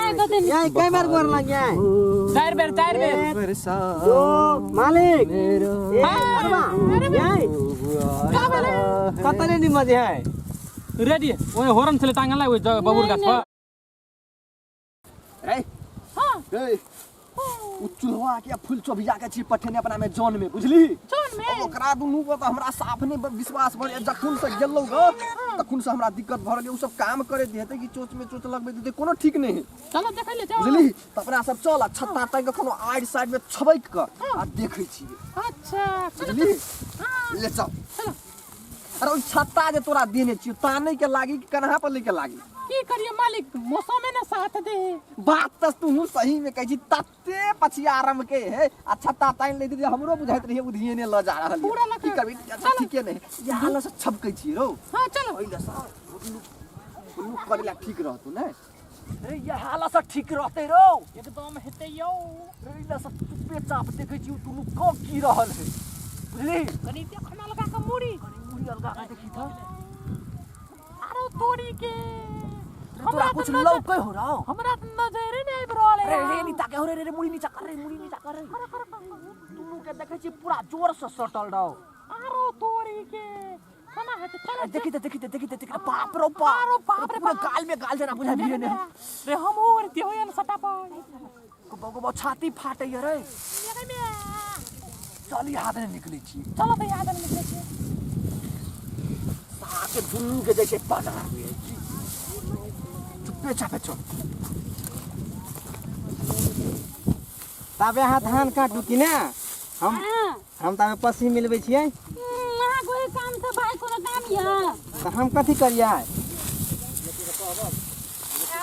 माय कते नीक। याई कई बार गोर लग गया चारि बेर चारि बेर दो मालिक ए अरबा याई कतने नहीं मजे है रेडी ओए होरन छले टांगल ओइ बबुर गाछ पर रे रे उ चूल्हा के फूल चोभिया के छी पठेने अपना में जन में बुझली जौन में अब ओकरा दुनू पर तऽ हमरा साफ नहि विश्वास भऽ गेल जखन से गेलहुँ ग तखन से हमरा दिक्कत भऽ रहल यऽ। उ सब काम करैत हेतै कि चोच में चोच लगबैत हेतै कोनो ठीक नहि है चलो देखै ले जाओ बुझली तऽ अपना सब चल आ छत्ता टांगि कऽ कोनो आड़ि साइड में छबकि कऽ आ देखै छियै अच्छा चलो बुझली हाँ ले चल चलो अरे ओहि छत्ता जे तोरा देने छियौ तानै के लागी कि कन्हा पर लेके लागी की करिए मालिक मौसमे ने साथ दे बात तऽ तू सही में कहै छी तते पछिया आराम के है आ छत्ता तानि लैत रहियै हमरो बुझाइत रहियै उधिये ने लऽ जा रहल पूरा ये। लऽ की करबी अच्छा ठीके नहि इएह लऽ से छपकै छी रौ हाँ चलो ओहि लऽ से लुक लुक करै ला ठीक रहतौ ने रे इएह लऽ से ठीक रहतै रौ एकदम हेतै यौ रे ई लऽ से चुपे चाप देखै छी दुनू कऽ की रहल है बुझली कनी देखना लगा के मुड़ी कनी मुड़ी अलगा के देखी तऽ आरो तोरी के तोरा कुछ लौकै हो रौ हमरा तऽ नजरे नहि आबि रहल रे है रे नीचा के हो रे रे रे मुड़ी नीचा कर रे मुड़ी नीचा कर रे दुनू के देखै छी पूरा जोर से सटल रौ आरो तोरी के केना हेतै चलो देखी तऽ देखी तऽ देखी तऽ देखी तऽ बाप रौ बाप आरो बाप रे पूरा गाल में गाल जेना बुझा भी ने रे हम और देहो न सटा पाई गोबो गोबो छाती फाटै रे चल हाथ ने निकलै छी चलो तऽ याद नहीं निकलै छी साके दुनू के जैसे पटा चुप्पे चापे चल ताबे अहाँ धान काटू कि ने हम हम ताबे पसी मिलबै छियै अहाँ कोई काम से भाई कोनो काम यऽ तऽ हम कथी करियै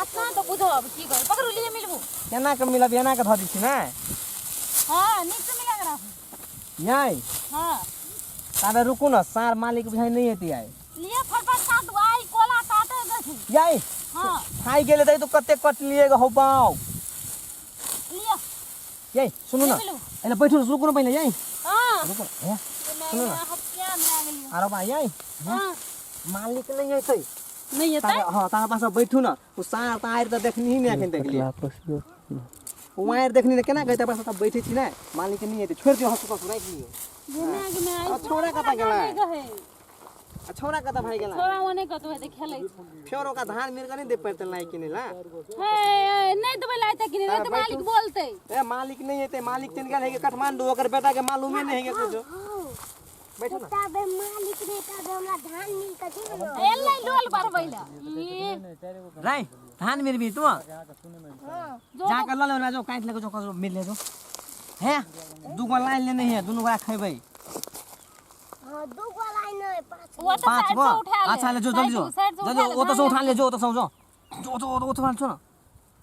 अपना तऽ बुझब की करू पकड़ू लिए मिलबू केना कऽ मिलब एना कऽ धऽ दै छी ने हाँ नीक से मिला के राखू यै हाँ ताबे रुकू ने सार मालिक बुझाइ नहि एतै आइ लिए फटफट काटू आई कोला काटे देखी यै हाँ खाइ गेलै तऽ तू कते कटलियै गो हौ बाउ लिअ यै सुनू ने मिलू। एने बैठू ने रुकू ने पहिले यै हाँ रुकू ने हे सुनू ना हत्या भए गेलियो आरो बा यै हाँ मालिक नहि एतै नहीं एतै ताबे हँ ताबे पास बैठू ने ओ साँढ़ ताँड़ तऽ देखनी ने एखन देखलियै ओ आरि देखनी ने केना कहै पास सब बैठे छी ने मालिक नहि एतै छोड़ि दियौ हँसू कसू राखि लियौ घुमे घुमे आई आ छौड़ा कतऽ गेलै? गहे आ छौड़ा कतऽ भागि गेलै छोड़ा ओने कतौ हेतै खेलै छै। फेर ओकरा धान मिल कऽ नहि दे पड़तै लाइ किनै ला हे हे, नहि देबै लाइ तऽ किने नहि तऽ मालिक बोलतै ए मालिक नहि एतै मालिक चलि गेल है काठमांडू ओकर बेटा के मालूमे नहि है कुछो बैठू ना तबे मालिक ने तबे हमरा धान मिल के दे ना एलै लोल बढ़बै लए ई, राई धान मिलबी तू जो जा कर ल ले जो काटि लेके जो ककरो मिल ले जो हे दूगो लाइन लेने है दुनू गोरा खेबै हां दू गो लाइन है पांच ओ तऽ पाँच साइड गो से उठा ले अच्छा ले जो जल्दी जो साइड से जल्दी उठा ले, ओतऽ से धान उठा ले जो ओतऽ से जो जो जो ओतऽ से जो ना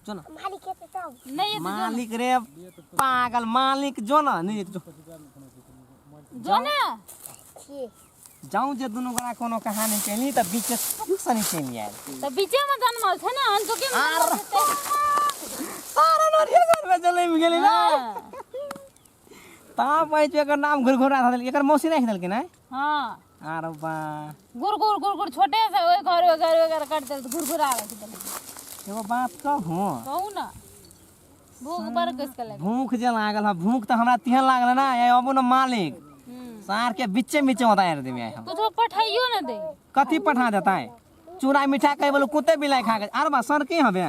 जो ना मालिक के तब नहि एतै जो ना। मालिक रे पागल मालिक जो ना नहीं जो जो ना छी जाऊँ जे दुनू गोरा कोनो कहानी चलि तऽ बीचे सनी चलि आयल तऽ बीचे में जनमल छै ने अनचोके में जनमल छै ते। सारा नरियर घर में जलमि गेलै ना हाँ ता पैच एकर नाम घुरघुरा धऽ देलकै एकर मौसी राखि देलकै ने हाँ आरो बा गुर गुर गुर गुर छोटे से ओहि घर ओहि घर ओहि घर कर देल घुरघुरा राखि देलकै एगो बात कहूँ कहू ना भूख बड़ कस के लगे भूख जे लागल है भूख तऽ हमरा तेहन लागल ना ये अबू न मालिक सार के बीचे बीचे उतार देबै आइ हम कुछो पठाइयो ना दे कथी पठा देतै चूड़ा मिठा कहे बोलो कुत्ते बिलाइ खा के आर बा सर की हबे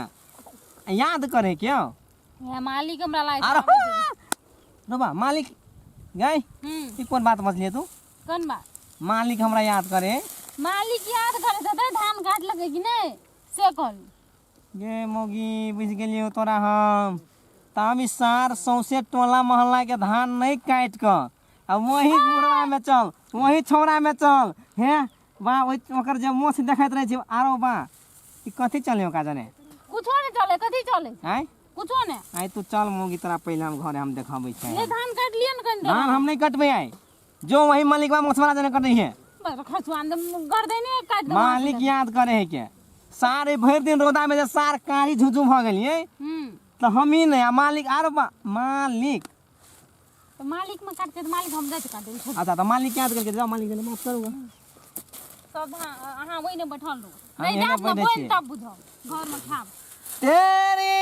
याद करे क्यों यहाँ मालिक हमरा लाइ आरो रोबा मालिक गई ई कोन बात बजलियै तू कोन बात मालिक हमरा याद करे मालिक याद करे तऽ धान काट लगे कि नहीं से कहलू गे मौगी बुझि गेलियौ तोरा हम तऽ हम ई सार सौंसे टोला मोहल्ला के धान नहीं काटि कऽ आ वही मुरवा में चल वही छौड़ा में चल हे बा ओहि ओकर जे मोछ देखैत रहै छी आरो बा ई कथी चले ओकरा जाने कुछो नहीं चले कथी चले आँय कुछो नहीं आइ तू चल मौगी तोरा पहिले हम घरे हम देखाबै छै ये धान काट लियो न कनी धान हम नहीं कटबै आइ जो वही मालिकवा मोछवाला जने कटै है खसुआन गर्दैन काट दे मालिक याद करे है के सारे भरि दिन रौदा में जे सार कारी झुझु भऽ गेलियै तऽ हमही नहि आ मालिक आरो मालिक तऽ मालिक में काटते तऽ मालिक हम जाइत काटे छोड़ अच्छा तऽ मालिक याद करके जाओ मालिक जने माफ करू सब अहाँ ओहिने बैठल रहू हम नहि एने जायत ने बैठे बोल छियै। तब बुझब घरमे खाब तेरी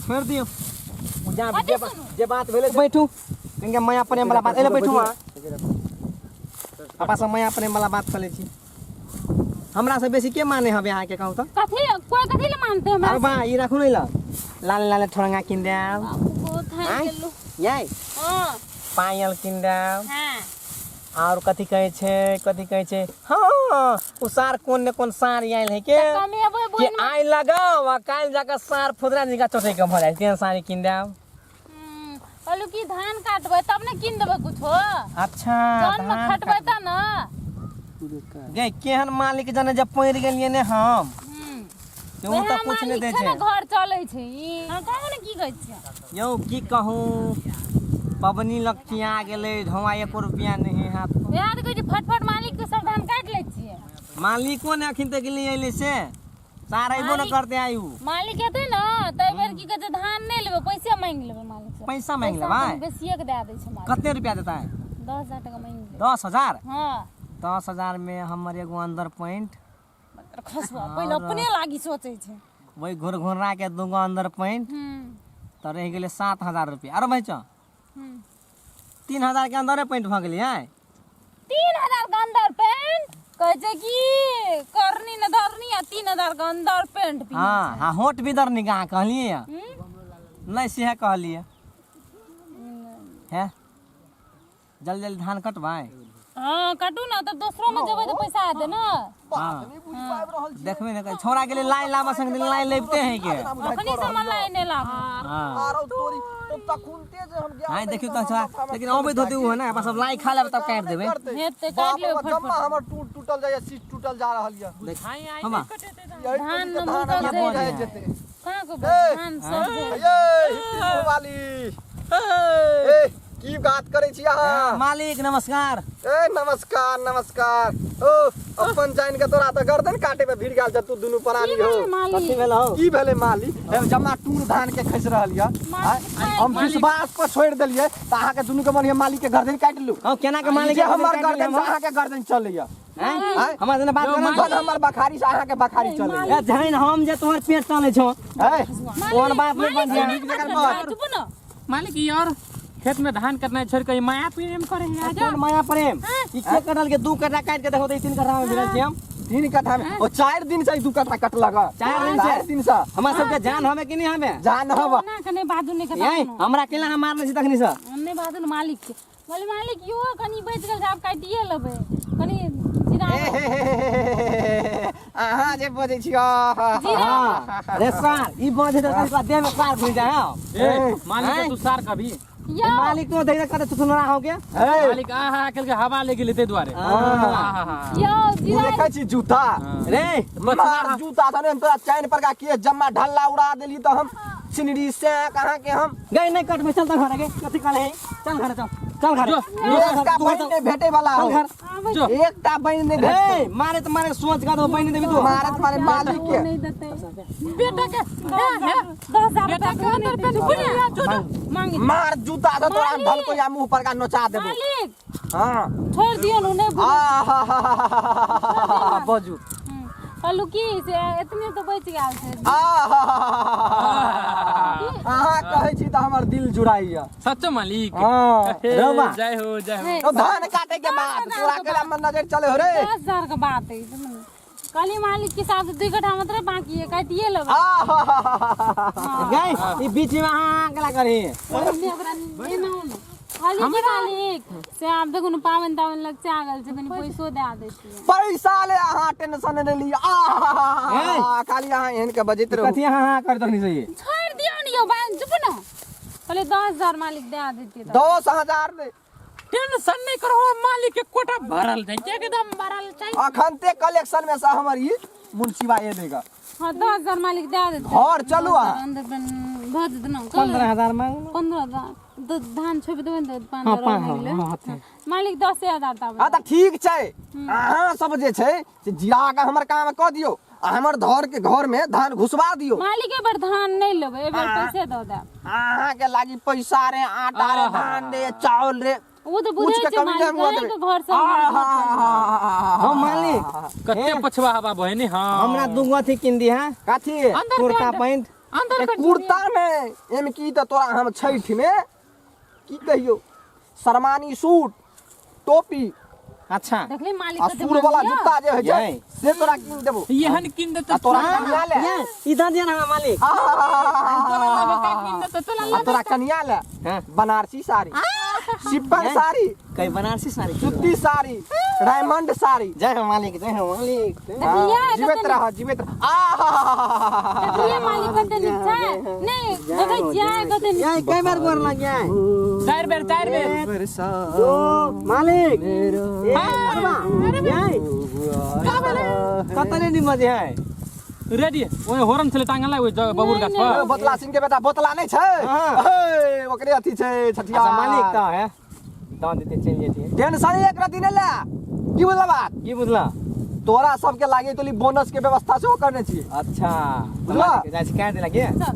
छोड़ि दियौ। जा जे जे बात भेलै बैठू, कनिका माया प्रेम वाला बात एले, बैठू अहाँ। पापा सब माया प्रेम वाला बात करै छी। हमरा से बेसी के माने हबे अहाँके, कहू तऽ? कथी कोई कथी ले मानते हमरा? अरे बा, ई राखू नै ल, लाल लाल ठोरंगा किन देब। बहुत थाकि आँय? गेलहुँ। यै। हाँ। पायल किन देब। हाँ। और कथी कहै छै, कथी कहै छै? हाँ, ओ सार कोन ने कोन सार आयल है के कमेबै कि बोइन। आइ लगाओ आ काल्हि जाकऽ सार फुदरा जिनका चोटै के भऽ जाइ, तेहन साड़ी किन देब। कहलू कि धान काटबै तब ने कीन देबै कुछो। अच्छा। जौन में धान खटबै काटबै। तब ने। गे, केहन मालिक जाने जब पड़ि गेलियै ने हम से ओ वएह तऽ कुछ नहि मालिक दै छै छै ने, घर चलै छै ई। हाँ, कहू ने, की कहै छियै? यौ, की कहूँ, पबनी लग गेलै, ढौआ एको रुपया नहीं हाथ। वएह तऽ कहै छी, फटफट मालिक के सब धान काटि लै छियै। मालिको ने अखन तक नहीं अयलै, से सार अयबो ने करते आयु। मालिक एतै ने तऽ एहि बेर की कहै छै, धान नहि लेबै, पैसे मांगि लेबै मालिक से। पैसा मांगि पैसा लेबै? कनि बेसिए के दए दै छै मालिक। कते रुपया देता है? 10,000 टका मांगि लेबै। 10,000? हाँ। 10,000 में हमर एगो अंदर पैंट खसुआ पहिले अपने लागी सोचै छै। वही घुर घुर्रा के दूगो अंदर पैंट। तऽ रहि गेलै 7,000 रुपया। आरो भाई, 3,000 के अंदरे पैंट भऽ गेलै है। 3,000 के अंदर पैंट? कहै छै कि करनी ने धरनी आ 3,000 के अंदर पैंट पिन्है। हाँ हाँ, होट भी दरनी कहाँ कहलिए? नहीं, सेहे कहलिए है। जल्दी जल्दी धान कटबै। हाँ, काटू ना, तब दोसरो में जेबै तऽ पैसा हेतै ने। हाँ। बात नहि बुझि पाबि रहल छी। देखबै ने, छौड़ा के लिए लाई लाबऽ संग लाई लैबते है के। अखनी से मलाई नहि लाबू। हाँ। आरो तोरी तो तखुनते जे हम गेल। हाँ, देखियौ तऽ छौड़ा, लेकिन अबैत होते ओ है ना, बस सब लाई खा लेबै तब काटि देबै। हेतै, काटि लेबै फटफट। जम्मा हमर टूट टूटल जाइए, सीट टूटल जा रहल यऽ। हमा यही धान टोली के में धान मुकल हमर जाइ बुझाइ छै। जेतै। कहाँ को ए, धान सब ये हिप्पी वाली, ए, की बात करै छी अहाँ? मालिक, नमस्कार। ए, नमस्कार नमस्कार। ओ अपन जान के तोरा तऽ गर्दन काटे पे भिड़ गेल छ तू दुनू प्राणी हो। मालिक। कथी भेल हौ? की भेलै मालिक? हे, जमा टूर धान के खसि रहल यऽ। मालिक। हम विश्वास पर छोड़ि देलियै तऽ अहाँके दुनू के मन यऽ मालिक के गर्दन काटि लू। हौ, केना के मालिक जे हमर गर्दन से अहाँके गर्दन चलैया। हैं? हमरा जेना बात करना। अपन हमर बखारी से अहाँके बखारी चलैया। ए, जहन हम जे तोहर पेट चलै छौ, है ओहन बात नहि बजिहे। चुप न। मालिक, ई और खेत में धान कटनाइ छोड़ के ई माया प्रेम करे है आजा। कोन माया प्रेम? ई के कटल के? 2 कट्ठा काटि के देखो तऽ ई 3 कट्ठा में भिड़ल छी हम। 3 कट्ठा में ओ 4 दिन से 2 कट्ठा कटलक। 4 दिन से? 4 दिन से। हमरा सबके जान हमे कि नहि हमे? जान हवा। ना कने बाजू नहि। यही कथा हमरा केला हम मारने छी तखनी से। नहि बाजू ने मालिक के। बोले मालिक, यो कनि बचि गेल छै, आब काटिए लेबै कनि जीरा। अहाँ जे बजै छी, आहा। हाँ रे सार, ई बजे तऽ तनिका देह में सार घुसि जाय हौ। ए मालिक के तू सार कभी यौ। मालिक तो देख कते चुचुनरा हो के। हे, मालिक आहा कल के हवा ले गेलै ताहि दुआरे। आहा। यौ। तू जीरा। देखै छी जूता? रे। मार जूता से ने तोरा चैन पर का के जम्मा ढल्ला उड़ा देली तऽ हम छिनरी से अहाँ के हम गई नहीं कटबै, चल तऽ घर गे। कथी कहले? चल घर, चल चल घर। जो, एकटा बहिन नहि भेटे वाला चल हो। घर। जो। एकटा बहिन नहि भेटतै। रे, मारे तऽ मारे सोच का दो, बहिन देबी तू। मारत मारे मालिक के। नहि देतै बेटा के 10,000 बेटा रुपया के अंदर पेंट बुझिया, जो जो। मांगी। मार जूता से तोरा हम ढलको या मुंह पर का नोचा देबो। मालिक। हाँ। छोड़ि दियौ ने, नहि बुझै। आहा, बजू। कहलू की से एतने तऽ बचि गेल छै। आहा, अहाँ कहै छी तऽ हमर दिल जुड़ाइया। सच्चो मालिक? हाँ। हे, रौबा। जय हो, जय हो। ओ धान काटे के बाद तोरा केला मन नजर चले हो रे। 10,000 के बात है। कहली मालिक के साथ 2 कट्ठा मात्र बाकी है, काटिए लेबै। आहा। गई, ई बीच में हाँ कला करी। ओहिमे ओकरा एना ओना। कहली की मालिक से आब देखू ने, पाबनि ताबनि लग गेल छै, कनि पैसो दए दैतियै। पैसा ले अहाँ टेंशन नहि लिअ। आहा, खाली अहाँ एहन के बजैत रहू। कथी हाँ हाँ कर तखनी से? छोड़ि दियौ ने यौ, बाइन चुप ने। कहली 10,000 मालिक दए दैतियै तऽ। 10,000 ने। टेंशन नहीं करो, मालिक के कोटा भरल छै, एकदम भरल छै। अखन ते कलेक्शन में से हमर ई मुंशीबा एलेगा। हाँ, 10,000 मालिक दए देतै। घर चलू अहाँ। अंदर भऽ जेतै ने? 15,000 मांग। 15,000 तऽ धान छोपि देबै ने तऽ पाँच हाँ, हजार पाँच, भऽ गेलै। हाँ, हाँ, मालिक, 10,000 तब। हाँ, तऽ ठीक छै। अहाँ सब जे छै से जीरा के हमर काम कऽ दियौ आ हमर धर के घर में धान घुसवा दियौ। मालिक, एहि बेर धान नहि लेबै, एहि बेर पैसे दऽ देब। अहाँ के लागी पैसा रे, आटा रे, धान रे, चावल रे, ओ तऽ कुछ बुझै के छै कमी मालिक, नहि हुअ अहींके देबै। घर से हमर घर चलतै। हम मालिक कते पछवा हवा बहे नी। हाँ। हमरा दूगो अथी किन दी है। कथी? कुर्ता पैंट। अंदर ए, कर कुर्ता ने एम की तऽ तोरा हम छठि में की कहियो शरमानी सूट टोपी अच्छा देखली मालिक आ कते सूर वाला मानलियै? जूता जे होइ छै यई। से तोरा कीन देबो एहन कीन देतौ आ तोरा कनिया ले ये ई दऽ दिअ ने हमरा मालिक तोरा लबका कीन देतौ तोरा आ तोरा कनिया ले हाँ। बनारसी साड़ी सिप्पन यई। साड़ी कहीं बनारसी साड़ी सूती साड़ी डायमंड साड़ी जय हो मालिक जय हो मालिक देखलियै जीवित कते रह जीवित रह आहा देखलियै मालिक कते नीक छै नहि देखै छियै कते नीक ये कई बार गोर लग गया चारि बेर चारि बेर दो मालिक ए अरबा ये कतने निमज है रेडी ओए होरन छले टांगल ओइ बबूर गाछ पर बोतला सिंह के बेटा बोतला नहीं छै हाँ। हे, ओकरे अथी छै छठिया अच्छा मालिक तो है दान देते चलि जेतियै टेंशन एक रति नहीं ले की बुझल बात की बुझला तोरा सबके लागे तो बोनस के व्यवस्था सेहो करने छियै अच्छा बुझला? जाइ छी काटि देला के चल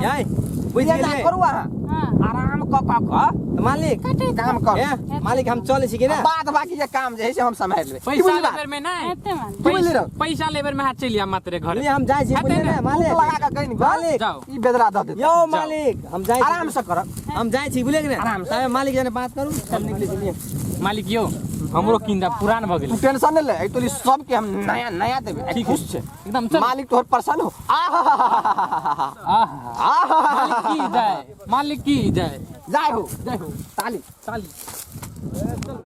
यई बुझि पूजा गेलियै करू अहाँ हाँ आराम क क क तऽ मालिक काम कर ए मालिक हम चलै छी कि ना बाद बाकी के काम जे है से हम सम्हारि लेबै की पैसा बुझली बात लेबर में नहीं एते मान की बुझली रौ पैसा लेबर में हाथ चलि आ मात्र घर बुझलियै हम जाइ छी हेतै बुझलियै ने? ने मालिक लगा के कहीं मालिक जाओ। ई बेदरा दऽ देतै यौ मालिक हम जाइ छी आराम से करब हम जाइ छी बुझलियै कि ने आराम से। तबे मालिक जने बात करू हम निकलै छी लिअ। मालिक यौ हमरो कीन दा पुरान भऽ गेलै तू टेंशन नहि ले एहि तोली सबके हम नया नया देबै आइ ठीक खुश छै एकदम चल मालिक तोहर प्रसन्न हो आहा आहा आहा मालिक की जाय मालिक की जाय जाय हो जय हो ताली ताली